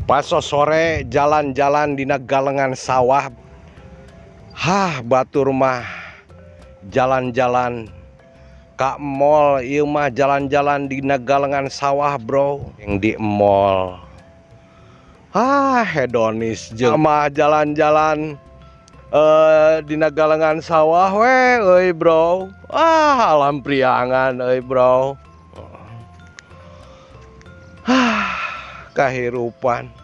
Paso sore jalan-jalan dina galengan sawah. Hah, batur mah jalan-jalan ka mall, ieu mah jalan-jalan dina galengan sawah, bro. Yang di mall. Ah, hedonis jeung mah jalan-jalan dina galengan sawah we euy, bro. Ah, alam priangan euy, bro. Ah, kahirupan.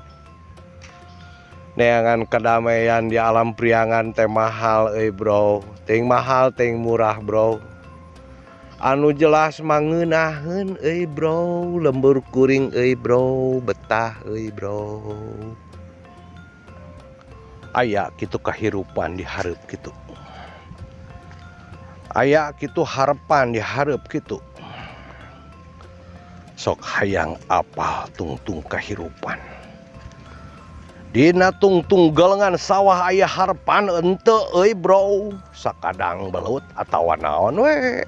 Neangan kedamaian di alam priangan teh mahal euy, bro. Ting mahal ting murah, bro. Anu jelas mangeunaheun euy, bro. Lembur kuring euy, bro, betah euy, bro. Aya kitu kahirupan di hareup kitu. Aya kitu harepan di hareup kitu. Sok hayang apal tungtung kahirupan. Dina tungtung galengan sawah aya harepan henteu euy, bro. Sakadang belut atawa naon we.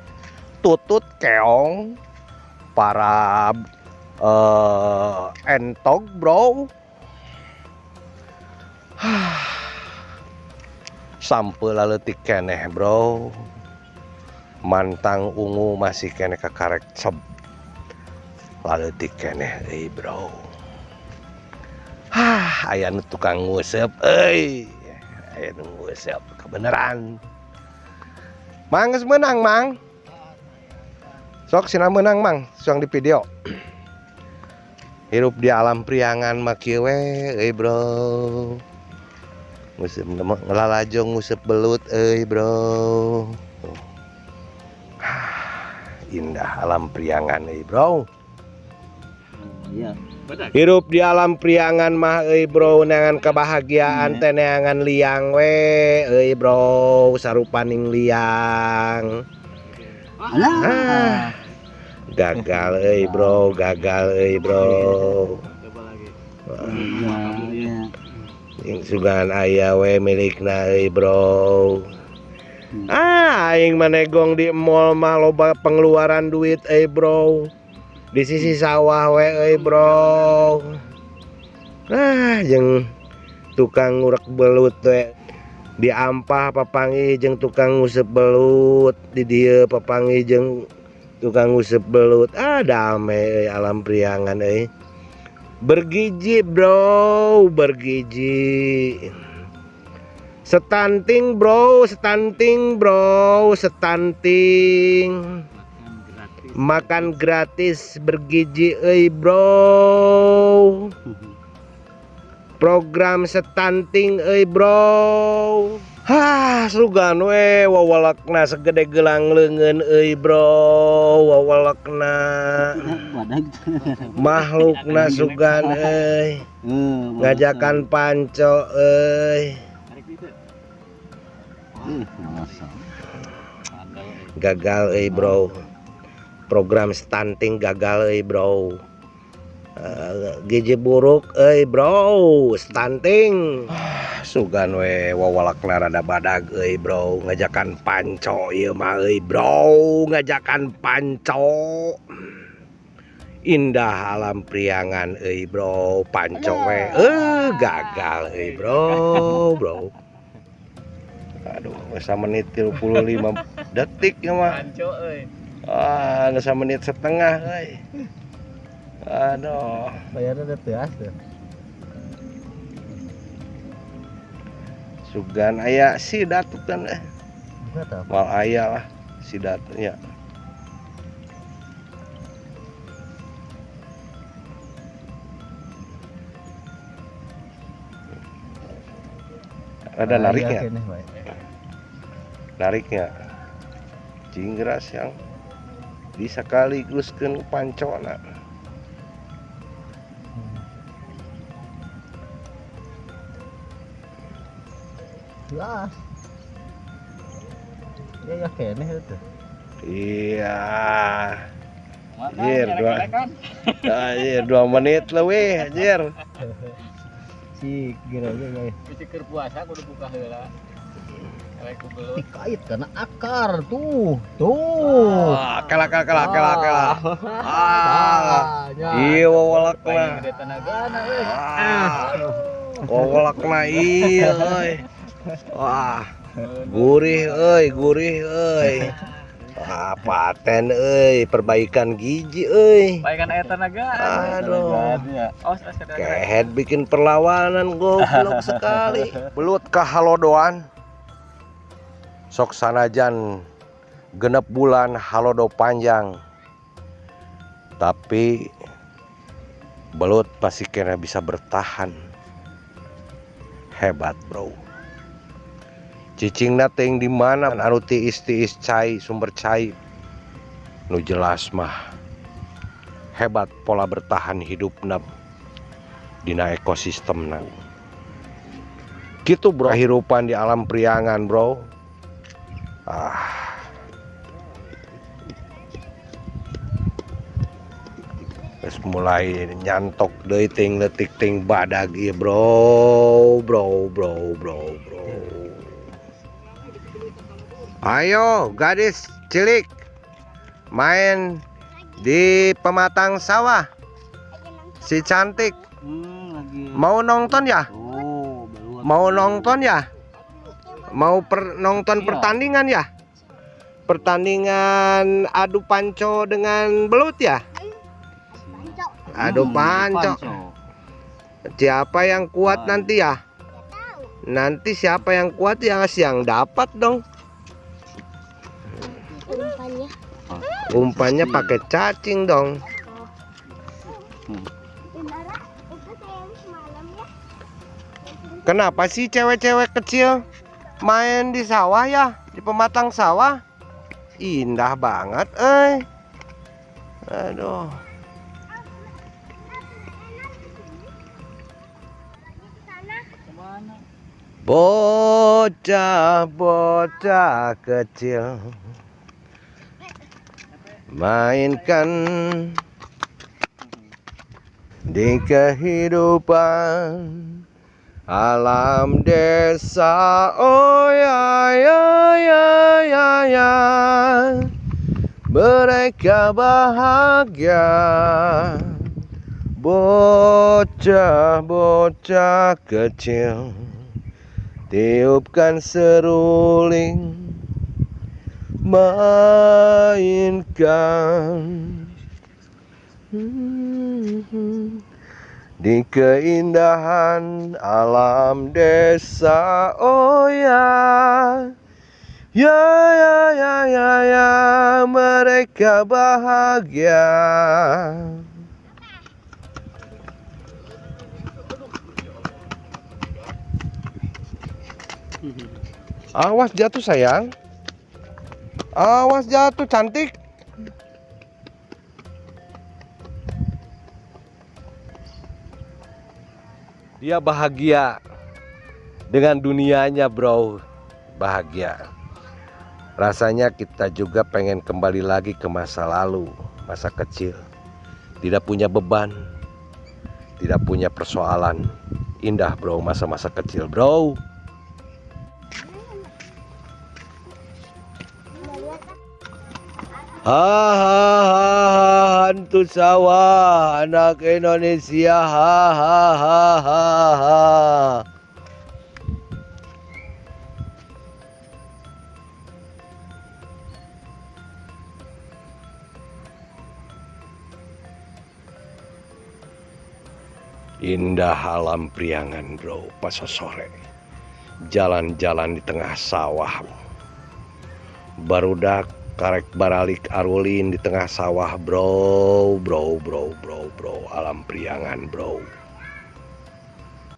Tutut keong para entog, bro. Sampe laleutik keneh, bro. Mantang ungu masih keneh kakarek ceb. Laleutik keneh euy, bro. Hah, aya nu tukang nguseup euy. Aya nu nguseup kebenaran. Mang geus meunang, Mang. Sok sina meunang, Mang, suang di video. Hirup di alam priangan mah kieu we euy, bro. Nguseup ngelalajo nguseup belut euy, bro. Indah alam priangan euy, bro. Iya. Hirup di alam priangan mah euy, bro, neangan kebahagiaan teh neangan liang we euy, bro, sarupaning liang. Ah, gagal euy, bro, gagal euy, bro. Coba lagi. Yang sugan aya we milikna euy, bro. Ah, aing manegong di mall mah loba pengeluaran duit euy, bro. Di sisi sawah we euy, bro. Ah, jeung tukang ngurek belut we. Di ampah papanggih jeung tukang nguseup belut, di dieu papanggih jeung tukang nguseup belut. Ah, damai euy alam priangan euy. Bergizi, bro, bergizi. Stunting, bro, stunting, bro, stunting. Makan gratis bergizi euy, bro. Program stunting euy, bro. Hah, sugan we wawalekna segede gelang leungeun euy, bro. Wawalekna makhlukna sugan euy. Ngajakan panco euy. Gagal euy, bro. Program stunting gagal euy, bro. Gizi buruk euy, bro, stunting. Sugan we wawalakna rada badag euy, bro. Ngajakan panco ieu mah euy, bro, ngajakan panco. Indah alam priangan euy, bro, panco we gagal euy, bro, bro. Aduh, geus menit 35 detik ieu mah. Panco euy. Ah, geus menit setengah euy. Aduh, bayarnya udah teas tuh. Sugan aya sidat kan eh. Mal aya lah sidatnya. Ada nariknya. Nariknya. Cinggeras yang bisa sekaligus keun pancona. Jelas. Ya ya keneh itu. Iya. Anjir, 2 menit leuwih anjir. Si kira aja guys. Keur puasa kudu buka heula. Dikait karena akar tuh. Tuh. Ah, kela kela kela kela kela. Ah. Iya wawalakna. Ah. Wawalakna iya euy. Wah. Gurih euy, gurih euy. Ah, paten euy, perbaikan gigi euy. Perbaikan air tenaga. Aduh. Kehead bikin perlawanan goblok sekali. Belut kahalodoan. Sok sanajan genep bulan halodo panjang. Tapi belut pasti kena bisa bertahan. Hebat, bro. Cicingna teuing di mana anu tiis-tiis cai, sumber cai. Nu jelas mah hebat pola bertahan hidupna dina ekosistemna. Gitu bro, kehidupan di alam priangan, bro. Ah. Terus mulai nyantok deui ting leutik ting badag ieu, bro, bro, bro, bro, bro. Ayo gadis cilik main di pematang sawah. Si cantik mau nonton ya? Mau nonton ya? Mau nonton pertandingan ya? Pertandingan adu panco dengan belut ya? Adu panco. Siapa yang kuat nanti ya? Nanti siapa yang kuat yang siang dapat dong. Umpannya pakai cacing dong. Kenapa sih cewek-cewek kecil main di sawah ya? Di pematang sawah? Indah banget, eh. Aduh. Bocah-bocah kecil mainkan di kehidupan alam desa. Oh ya ya ya ya ya, mereka bahagia. Bocah-bocah kecil tiupkan seruling, mainkan di keindahan alam desa. Oh ya ya ya ya ya ya, mereka bahagia. Awas jatuh sayang. Awas jatuh cantik. Dia bahagia dengan dunianya, bro. Bahagia. Rasanya kita juga pengen kembali lagi ke masa lalu, masa kecil. Tidak punya beban, tidak punya persoalan. Indah, bro, masa-masa kecil, bro. Ha ha ha ha, hantu sawah anak Indonesia, ha ha ha ha ha. Indah alam Priangan, bro, pas sore. Jalan-jalan di tengah sawah. Barudak karek baralik arulin di tengah sawah, bro, bro, bro, bro, bro, alam Priangan, bro.